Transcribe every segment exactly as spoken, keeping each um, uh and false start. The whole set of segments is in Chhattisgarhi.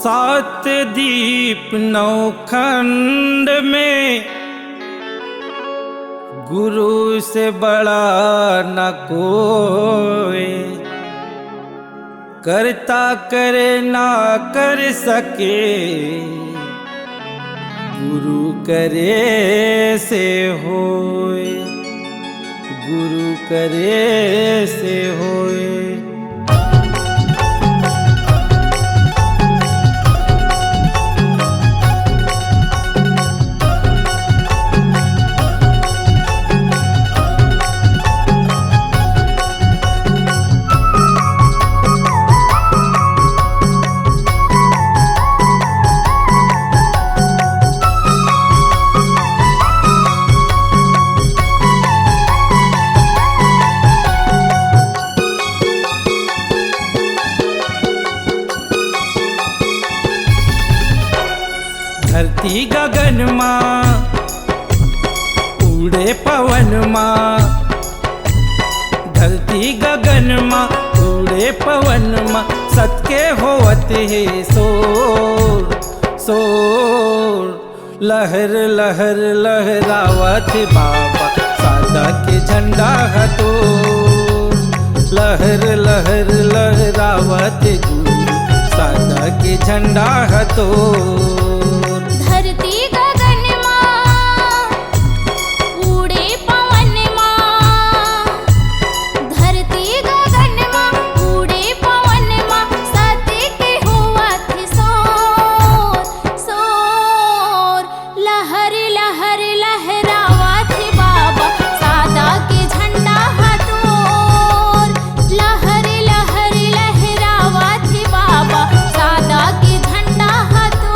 सात दीप नौ खंड में गुरु से बड़ा न कोई, करता करे ना कर सके, गुरु करे से होए, गुरु करे से होए। धरती गगन मा उड़े पवन मा, धरती गगन मा उड़े पवन मा, सत के होवत हे शोर, शोर। लहर लहर लहरावत बाबा, सादा के झंडा ह तो। लहर लहर लहरावत गुरु, सादा के झंडा ह तो। धरती गगन मा उड़े पवन मा, धरती गगन मा उड़े पवन मा, सत के होवत हे शोर, शोर। लहर लहर लहरावत हे बाबा, सादा के झंडा ह तोर। लहर लहर लहरावत हे बाबा, सादा के झंडा ह तोर।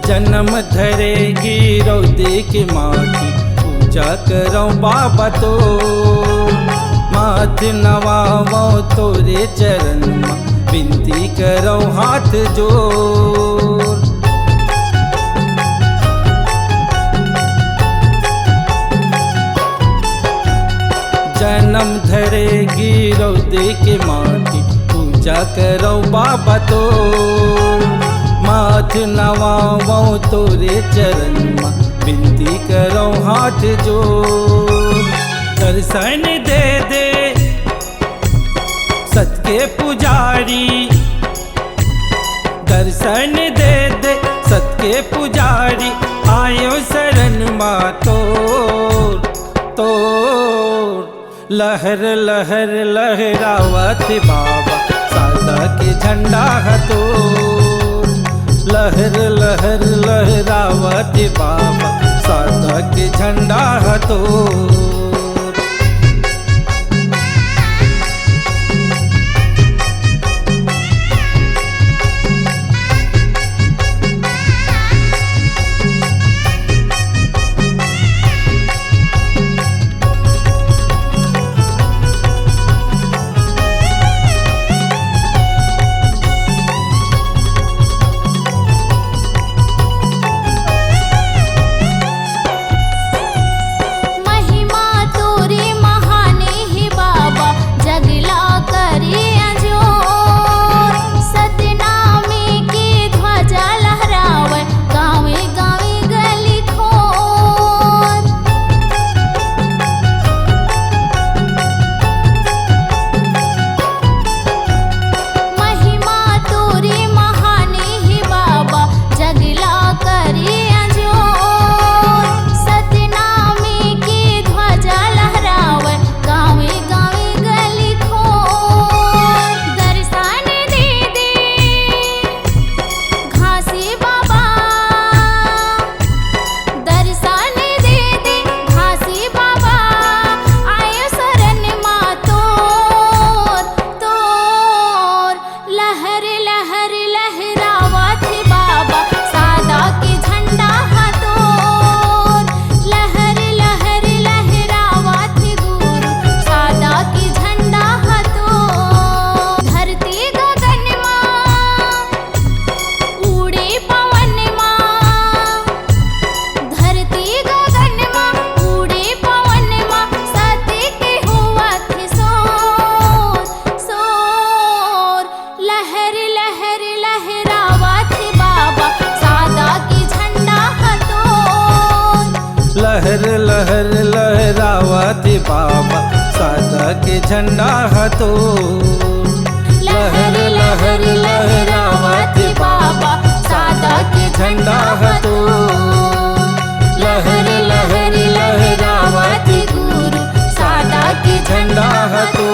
जनम धरे गिरौ दे के माटी, पूजा करौ बाबा तो। माथ नवावौ तोरे चरण मा, बिनती करौ हाथ जोर। जनम धरे गिरौ दे के माटी, पूजा करौ बाबा तो। माथ नवावौ तोरे चरण मा, बिनती करौ हाथ जोर। दर्शन दे दे सत के पुजारी, दर्शन दे दे सत के पुजारी, आयौ शरण मा तोर, तोर। लहर लहर लहरावत बाबा, सादा के झंडा ह तोर। लहर लहर लहरावत बाबा, सादा के झंडा ह तोर। महिमा सादा के झंडा ह तो लहर लहर लहरावत बाबा, सादा के झंडा ह तो लहर लहर लहरावत गुरु, सादा के झंडा ह तो।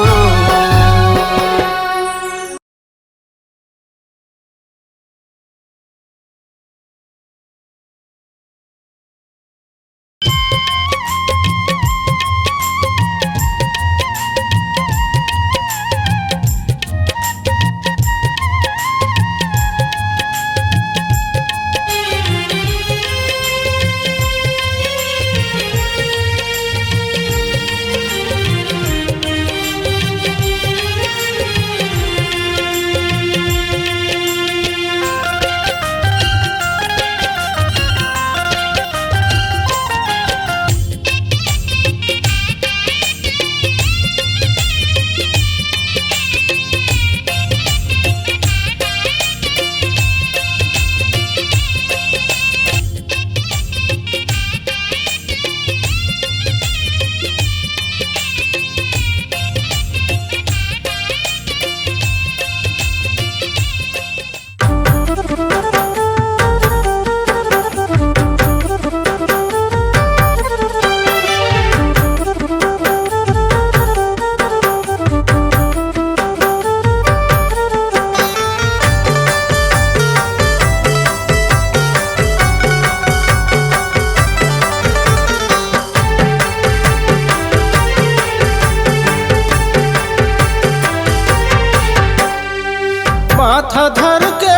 माथा धर के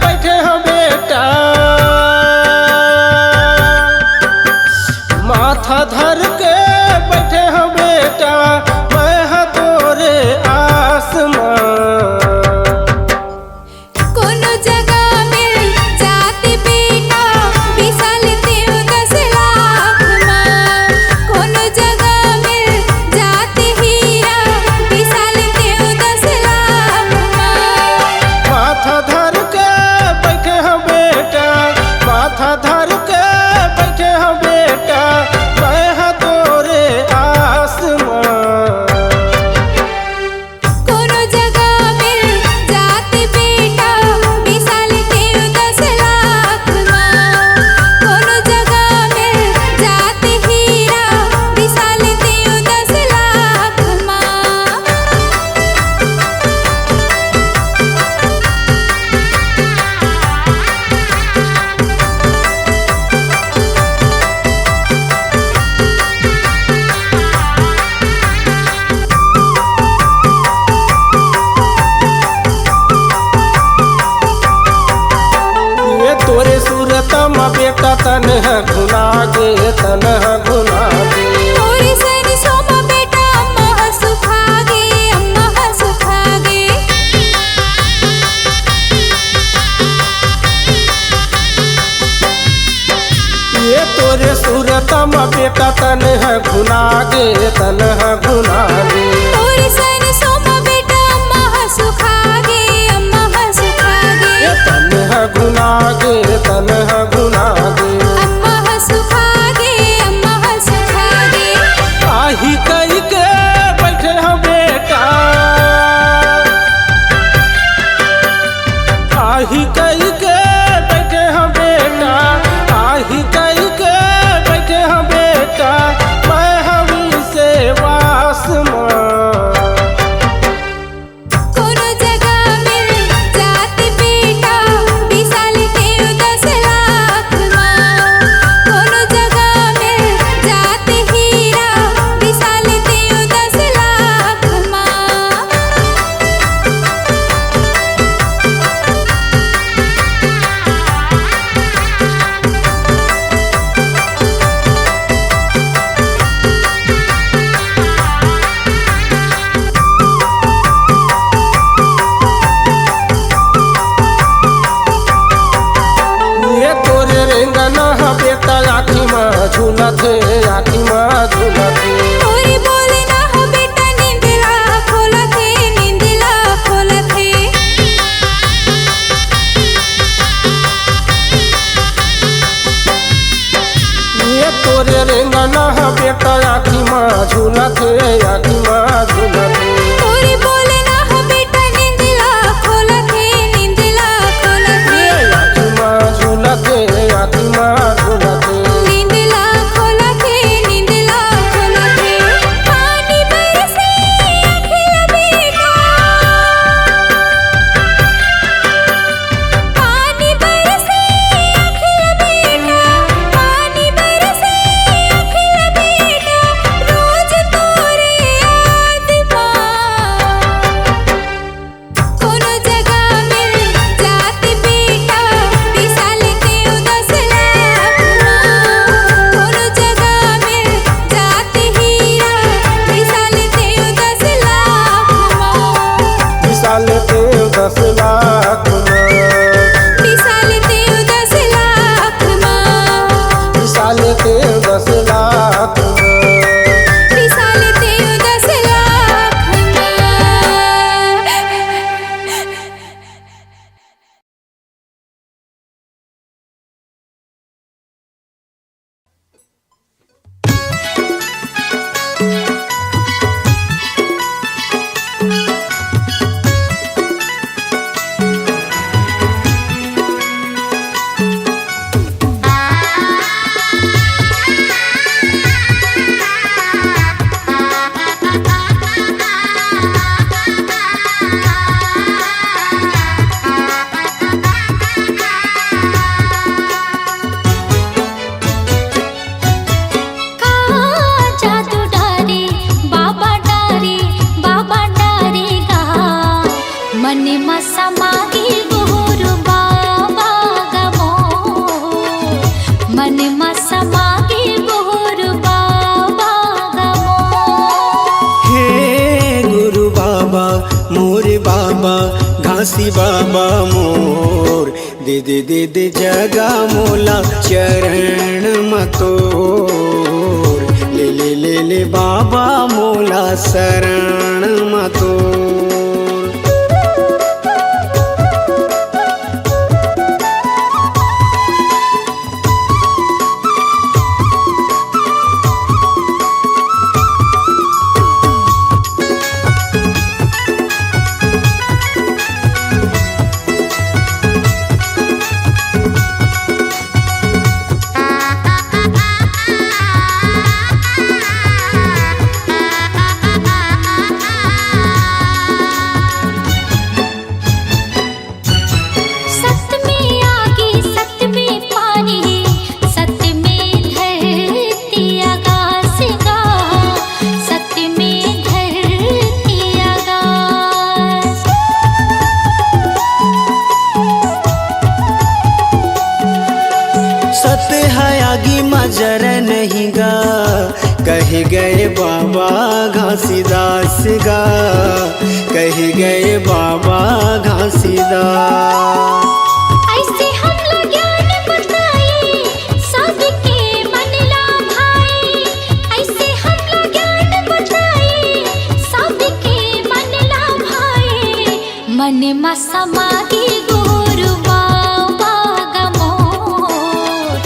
बैठे हँव बेटा, माथा धर के बैठे हँव बेटा, मैं ह तोरे आस म। कोनो जगह मिल जाते बेटा, बिसा लेतेंव दस लाख मा। कोनो जगह मिल जाते हीरा, बिसा लेतेंव दस लाख मा। माथा धर के बैठे हँव बेटा, माथा धर के बैठे हँव बेटा, मैं ह तोरे आस मा। कोनो जगह मिल जाते बेटा, बिसा लेतेंव दस लाख मा। कोनो जगह मिल जाते हीरा, बिसा लेतेंव दस लाख मा। ये तोरे सूरत म बेटा तन ह घुना गे, तन ह घुना गे। तोरे सरसों म बेटा अम्मा ह सुखा गे, अम्मा ह सुखा गे। ये तोरे सूरत म बेटा तन ह घुना गे, तन ह घुना गे। तोरे सरसों म बेटा अम्मा ह सुखा गे, अम्मा ह सुखा गे। ये तन ह घुना गे, तन ह घुना गे। अम्मा ह सुखा गे, अम्मा ह सुखा गे। आही कहि के बैठे हँव बेटा, आही कहि के बैठे हँव बेटा, आही कहि के बैठे हँव बेटा, मैं हँव सेवास म। कोनो जगह मिल जाते बेटा, बिसा लेतेंव दस लाख मन म समागे गुरु बाबा गमो, मन म समागे गुरु बाबा गमो। हे गुरु बाबा, मोर बाबा, घासी बाबा मोर, दे दे दे दे जगा मोला चरण म तोर, ले ले ले ले बाबा मोला शरण म तोर। सत में आगी, सत में पानी, सत में धरती आकाश गा, सत में धरती आकाश। सत है आगी मा जर नहीं गा, कहे गए बाबा घासीदास गा, कहे गए बाबा घासीदास। ऐसे हमला ज्ञान बताए, सबके मन ला भाए। ऐसे हमला ज्ञान बताए, सबके मन ला भाए। मन म समागे गुरु बाबा गमोर,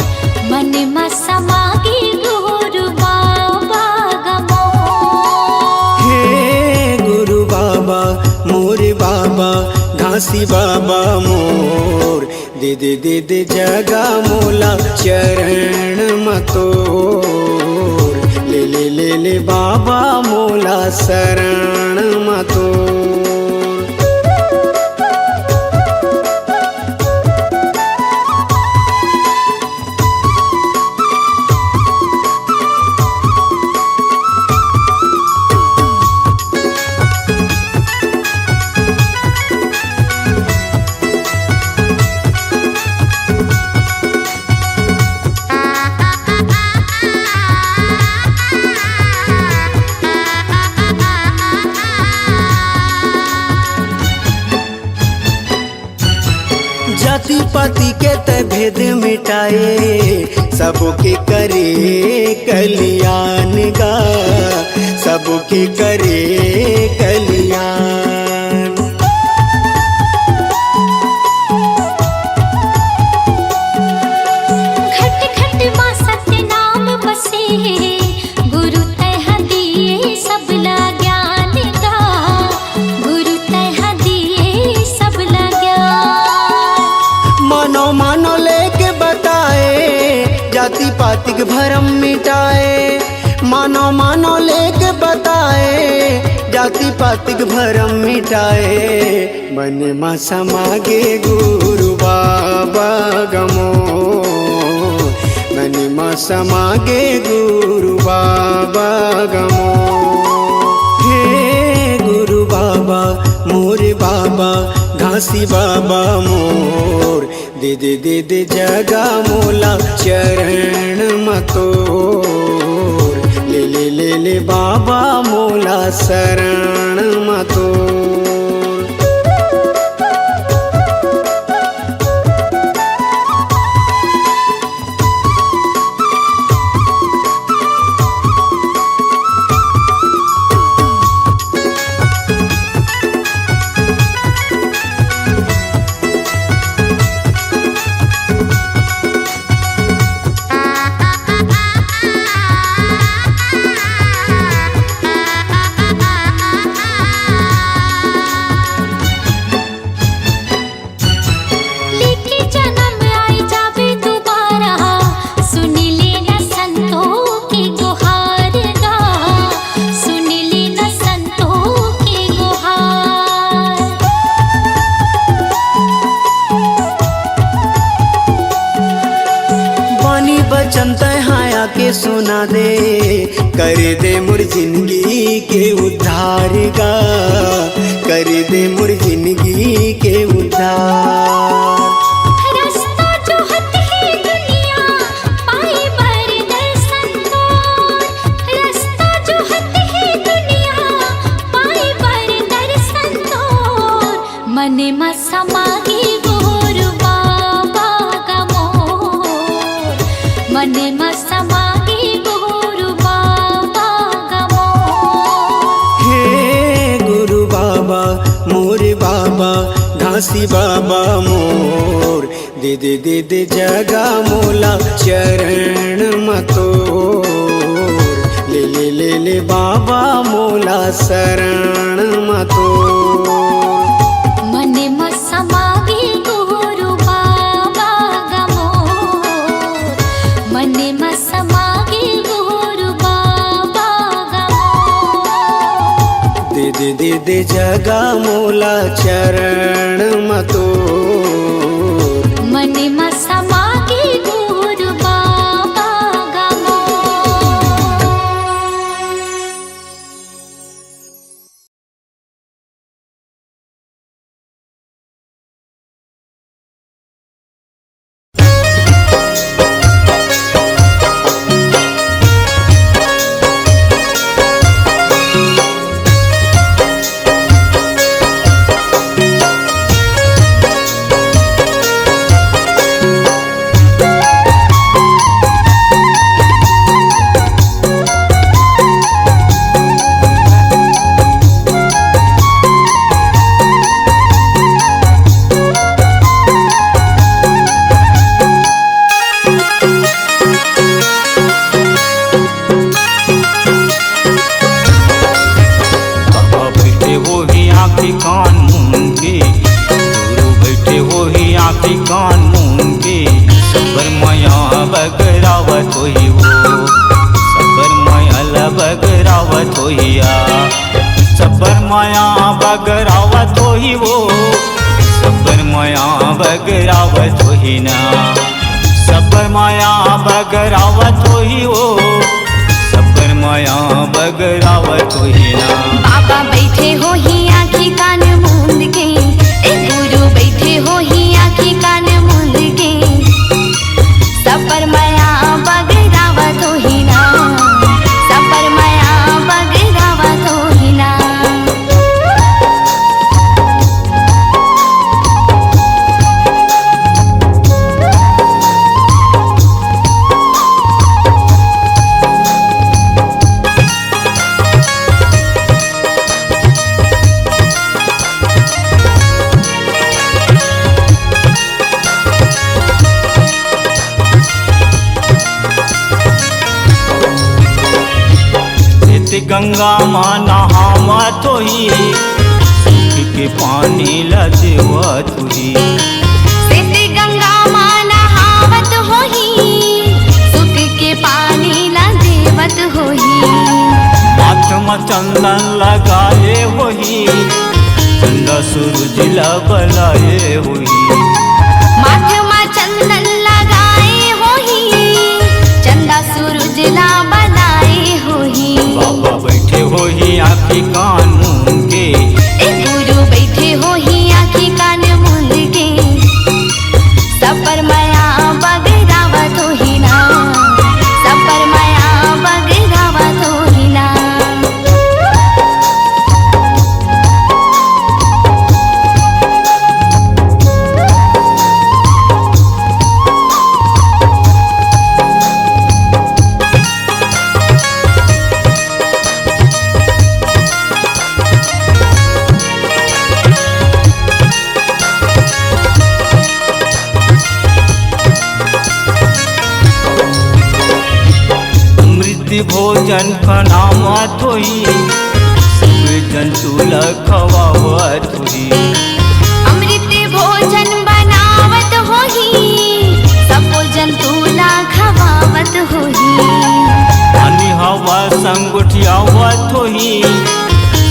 मन म समागे गुरु बाबा गमोर। हे गुरु बाबा, मोर बाबा, घासी बाबा मोर, दे दे दे दे जगा मोला चरण म तोर, ले ले ले ले बाबा मोला शरण म तोर। जाति पाति के तै भेद मिटाए, सबके करे कल्याण गा, सबके करे कल्याण। घट घट मा सत्य नाम बसे, गुरु तैहा दिए सबला ज्ञान गा, गुरु तैहा दिए सबला ज्ञान। मानो मानो लेके बताए, जाति पातिक भरम मिटाए। मानो मानो लेके बताए, जाति पातिक भरम मिटाए। मन म समागे गुरु बाबा गमो, मन म समागे गुरु बाबा गमो। हे गुरु बाबा, मोर बाबा, घासी बाबा मोर, दे दे दे दे जगा मोला चरण म तोर, ले ले ले ले बाबा मोला शरण म तोर। लेके जनम आए जाबे दोबारा, सुन लेना संतों के गुहार गा, सुन लेना संतों के गुहार। बानी बचन तैहा आके सुना दे, कर दे मोर जिंदगी के उद्धार गा, कर दे मोर जिंदगी मने म समागे गुरु बाबा ग मोर, मने म समागे गुरु बाबा ग मोर। हे गुरु बाबा, मोर बाबा, घासी बाबा मोर, दे दे दे दे जगा मोला चरण म तोर, ले ले ले ले बाबा मोला शरण म तोर। मने म समागे गुरु बाबा ग मोर, मने म समागे गुरु बाबा ग मोर। दे दे दे दे जगा मोला चरण म तोर। मने म समागे गुरु बाबा ग मोर। बाबा बइठे होही आँखी कान मूंद के, गुरु बइठे होही आँखी कान मूंद के। सबर मया बगरावत होही वो, सबर मया ल बगरावत होही आ। सबर मया बगरावत होही वो, सबर मया बगरावत होही ना। सबर मया बगरावत होही वो, सबर मया बगरावत होही ना। बाबा बइठे होही आँखी कान मूंद के, ए गुरु बइठे होही आँखी कान मूंद के। सबर मया बगरावत होही ना, सबर मया बगरावत होही ना। सेती गंगा म नहावत होही, सुख के पानी ल देवत होही। सेती गंगा म नहावत होही, सुख के पानी ल देवत होही। माथ म चंदन लगाए होही, चंदा सूरज ल बलाए होही। माथ म चंदन लगाए होही, चंदा सूरज ला बलाए होही। बाबा बइठे होही आँखी कान मूंद के, ए गुरु बइठे होही आँखी कान मूंद के। सबर मया बगरावत होही ना, सबर मया बगरावत होही ना। अमृत भोजन बनावत होही, सब जंतु ल खवावत होही। अमृत भोजन बनावत होही, सबो जंतु ला खवावत होही। पानी हवा संग गोठियावत होही,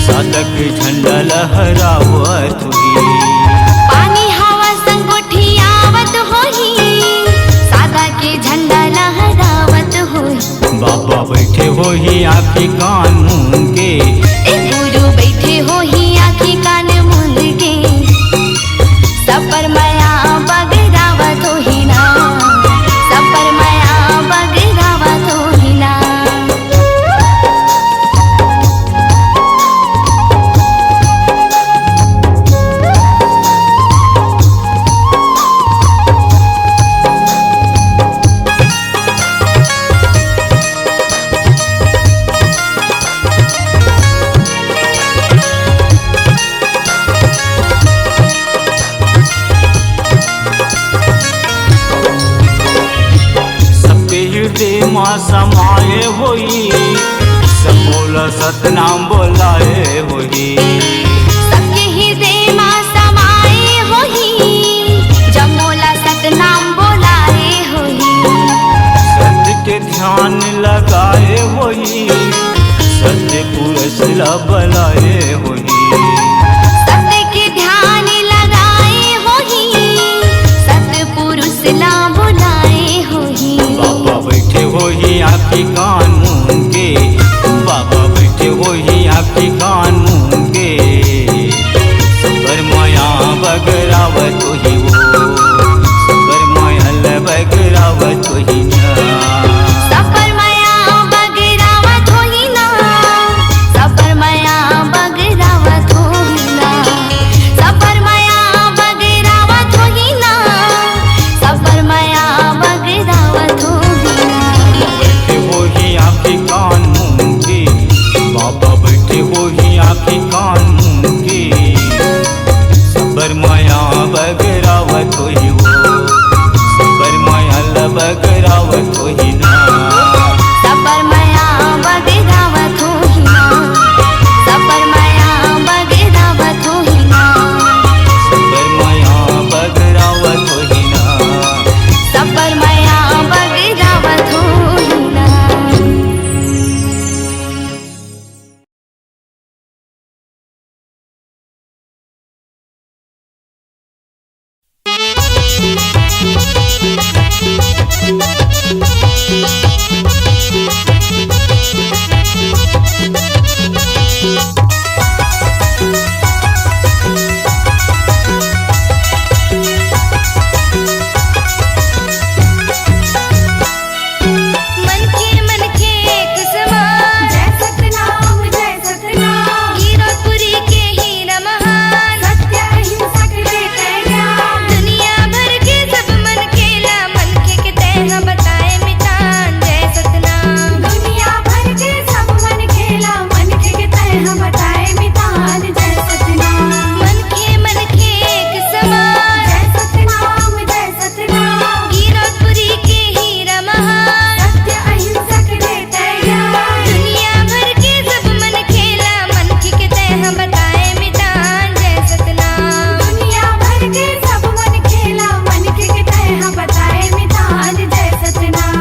सादा के झंडा लहरावत होही। पानी हवा संग गोठियावत होही, सादा के झंडा लहरावत होही। बाबा बइठे होही आँखी कान मूंद के। ए गुरु बइठे होही आँखी कान मूंद के। सबर मया बगरावत होही ना, सबर मया बगरावत होही ना। समाए होही, सबो ला सतनाम बोलाए होही। सबके हृदय मा समाए होही, जम्मो ला सतनाम बोलाए होही। सत्य के ध्यान लगाए होही, सत्य पुरुष ला बलाए होही। सत्य के ध्यान लगाए होही, सत्य पुरुष ला बुलाए होही। बाबा बैठे होही आँखी कान मूंद के, बाबा बैठे होही आँखी कान मूंद के। सबर मया बगरावत होही वो, सबर मया ल बगरावत होही ना। सबर मया बगरावत होही ना, सबर मया बगरावत होही ना, सबर मया बगरावत होही ना, सबर मया बगरावत होही ना। बैठे होही आँखी कान मूंद के, बाबा बैठे होही आँखी कान मूंद के। सबर मया बगरावत होही वो, सबर मया ल बगरावत होही ना। सबर मया बगरावत होही ना, सबर मया बगरावत होही ना। सबर मया बगरावत होही ना। सबर मया बगरावत होही ना। मनखे मनखे एक समान। जय सतनाम, जय सतनाम। गिरौदपुरी के हीरा महान। सत्य अहिंसा के देते ज्ञान। दुनिया भर के सब मनखे ला, मनखे के तय ह बताए मितान। जय सतनाम। दुनिया भर के सब मनखे ला, मनखे के तय ह बताए मितान। जय सतनाम। मनखे मनखे एक समान। जय सतनाम, जय सतनाम। गिरौदपुरी के हीरा महान। सत्य अहिंसक रे तैयार। दुनिया भर के सब मनखे ला, मनखे के तय ह बताए मितान। जय सतनाम। दुनिया भर के सब मनखे ला, मनखे के तय ह बताए मितान। जय सतनाम।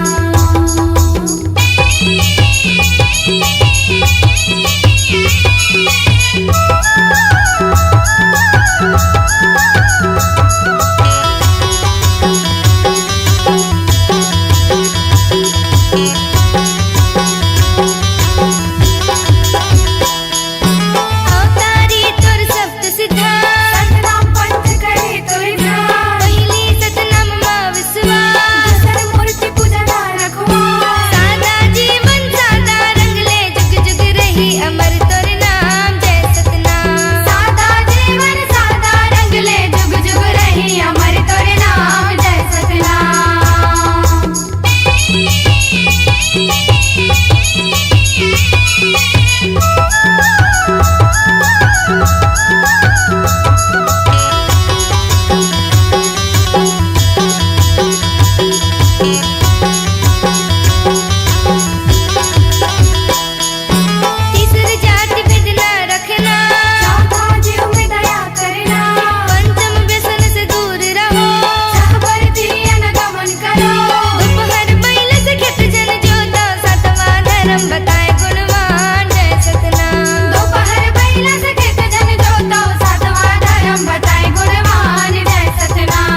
अवतारी तोर सप्त सिद्धांत। सतनाम पंथ करे तोर ध्यान। पहिली सतनाम मा विश्वास। दूसर मूर्ति पूजा ना रखवार। सादा जीवन सादा रंग ले, जुग जुग रही अमर तोर नाम। जय सतनाम। सादा जीवन सादा रंग ले, जुग जुग रही अमर तोर नाम। जय सतनाम। तीसर जाति भेद ना रखना। चौथा जीव में दया करना। पंचम व्यसन से दूर रहो। छठ व्रती अनगमन करो। दोपहर बइला से खेत जन जोतो, सातवां धरम बताए गुणवान। जय सतनाम। दोपहर बइला से खेत जन जोतो, सातवां धरम बताए गुणवान। जय सतनाम।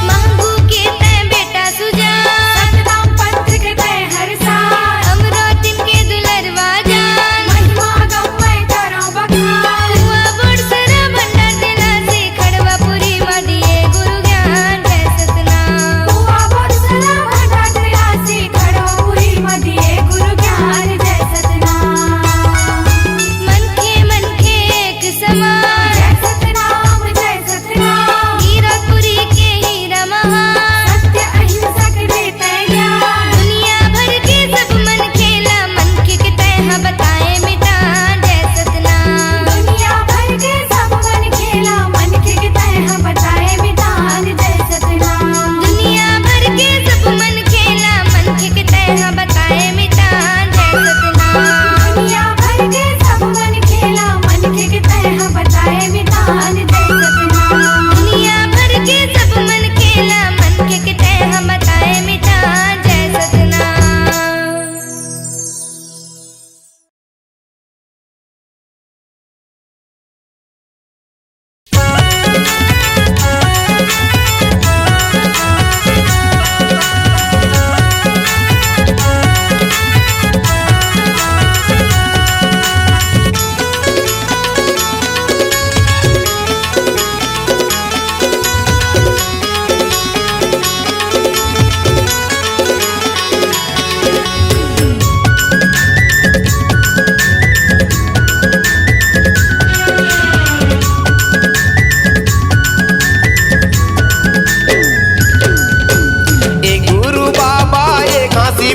महंगू के तय बेटा सुजान। सतनाम पंथ के तय हर साल। अमरोतिन के दुलरवा जान। महिमा गम्मय करो बखान। कुआ बोड़सरा भंडार तेलासी, खड़वा पुरी मा दिए गुरु ज्ञान। जय सतनाम। कुआ बोड़सरा भंडार तेलासी, खड़वा पुरी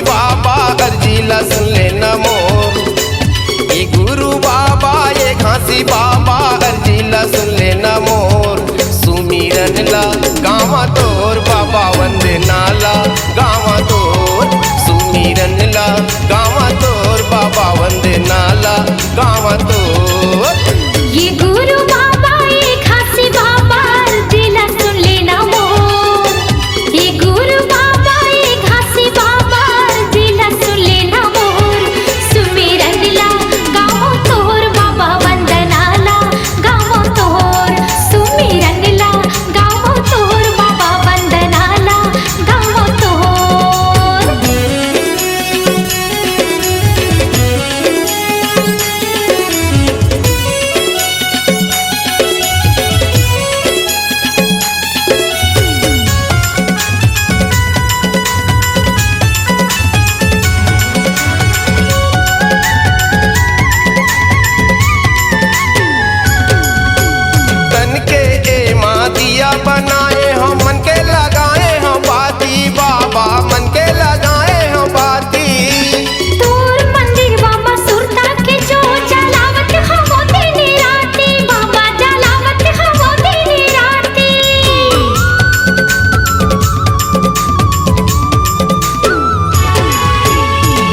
बाबा अर्जी ला सुन लेना मोर। ए गुरु बाबा, ए घासी बाबा अर्जी ला सुन लेना मोर। सुमिरन ला गावा तोर बाबा, वंदना ला गावा तोर। सुमिरन ला गावा तोर बाबा, वंदना ला गावा तोर। ए गुरु बाबा, ए घासी बाबा अर्जी ला सुन लेना मोर। ए गुरु बाबा, ए घासी बाबा अर्जी ला सुन लेना मोर। सुमिरन ला गावो तोर बाबा, वंदना ला गावो तोर। सुमिरन ला गावो तोर बाबा, वंदना ला गावो तोर। तन के एमा दिया बनाए हो, मन के लगाए हो बाती बाबा, मन के लगाए हो बाती। तोर मंदिरवा म सुरता के जोत जलावत हवो दिन राती, बाबा जलावत हवो दिन राती।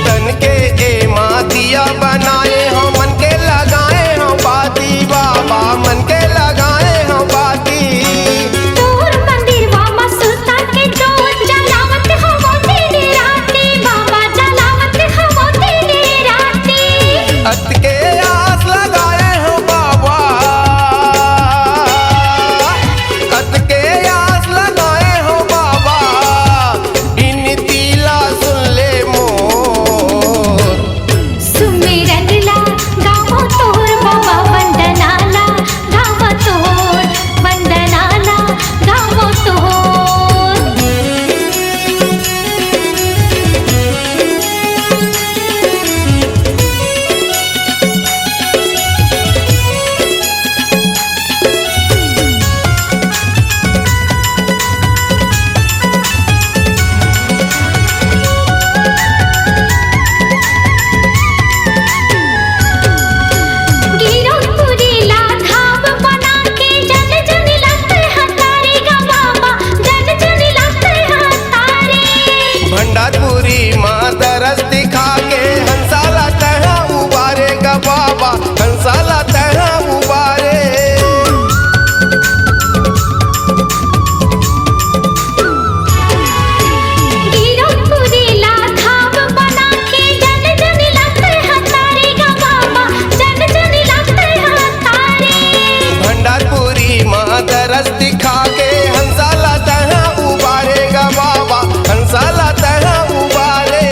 तन के एमा दिया बनाए हो, मन के लगाए हो बाती बाबा, मन के लगाए हो बाती। तोर मंदिरवा म सुरता के जोत जलावत हवो दिन राती, बाबा जलावत हवो दिन राती। अतके आस लगाए हो बाबा, अतके आस लगाए हो बाबा, बिनती ला सुन ले मोर। सुमिरन ला गावो तोर बाबा, वंदना ला गावो तोर, वंदना ला गावो तोर। गिरौदपुरी ला धाम बना के जन जन लत हतारे गा बाबा, जन जन लत हतारे। भंडारपुरी माँ दरस दिखा के हंसाला तहा उबारे गा बाबा, हंसाला तहा उबारे। गिरौदपुरी ला धाम बना के जन जन लत हतारे गा बाबा, जन जन लत हतारे। भंडारपुरी माँ दरस दिखा के हंसाला तहा उबारे गा बाबा, हंसाला तहा उबारे।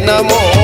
नमो